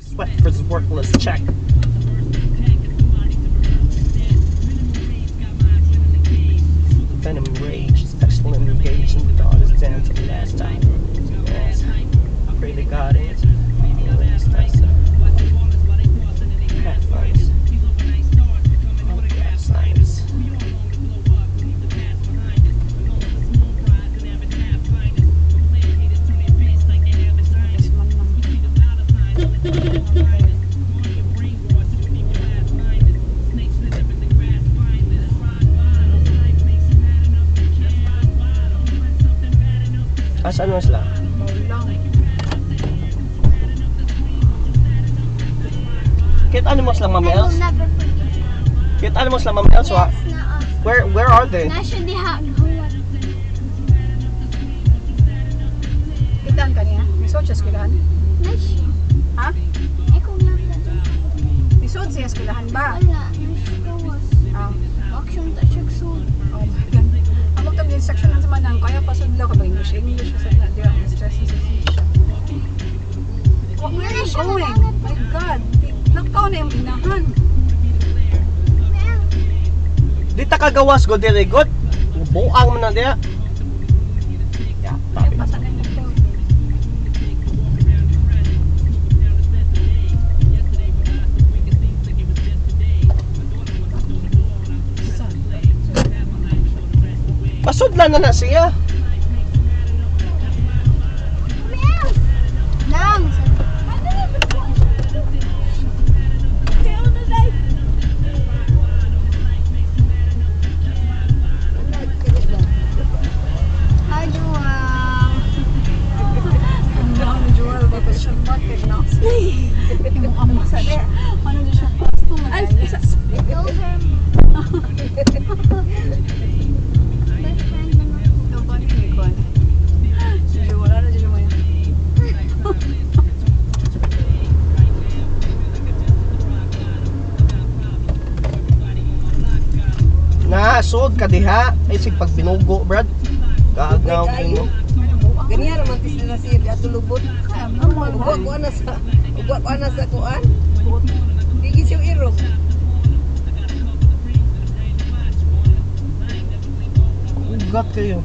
Sweat for his worthless check. Venom rage, sexual engaged, and the dog is down to the last time. Yes. Pray to God it's last time. Pathfinders. Science. Yes, man lang. Asan na sila? Bawlang. Kita ano mo sila, Mami I will Els? Never forget. Kita ano mo sila, Mami Els? Yes, naa. Where are they? Na siya diha gawas. Kitaan ka niya? Misod siya eskwelahan? Na siya. Ha? Ay, kung lang na dyan. Misod siya eskwelahan ba? Wala, na siya gawas. Ah. Action ta siya sud. Oh my God. Ang magtag instruction lang sa manang, kaya pasudlo ka ba English? English sa na, di ba? Stress na siya. Where are you going? My God. Nakaw na yung inahan. Meow. Di ta kagawas go diri god. Buang man na diya. Ya, Ay, tabi. pasan na ito. Pasudlan na na siya. Meow. Nang. Hi, Joel. Ang dami, Joel. Baka siya bakit na. Yung ama sa ano di siya? Ay, Those are best friend naman. Wala na dyan mo yan. Na, sud ka diha. Ay sig pag binugo, brad. Kaagnaw mo. Ganiya raman tis nila siya ato lubot. Ugwa ko ana sa kuan. Digi siya irog. Ugat kayo.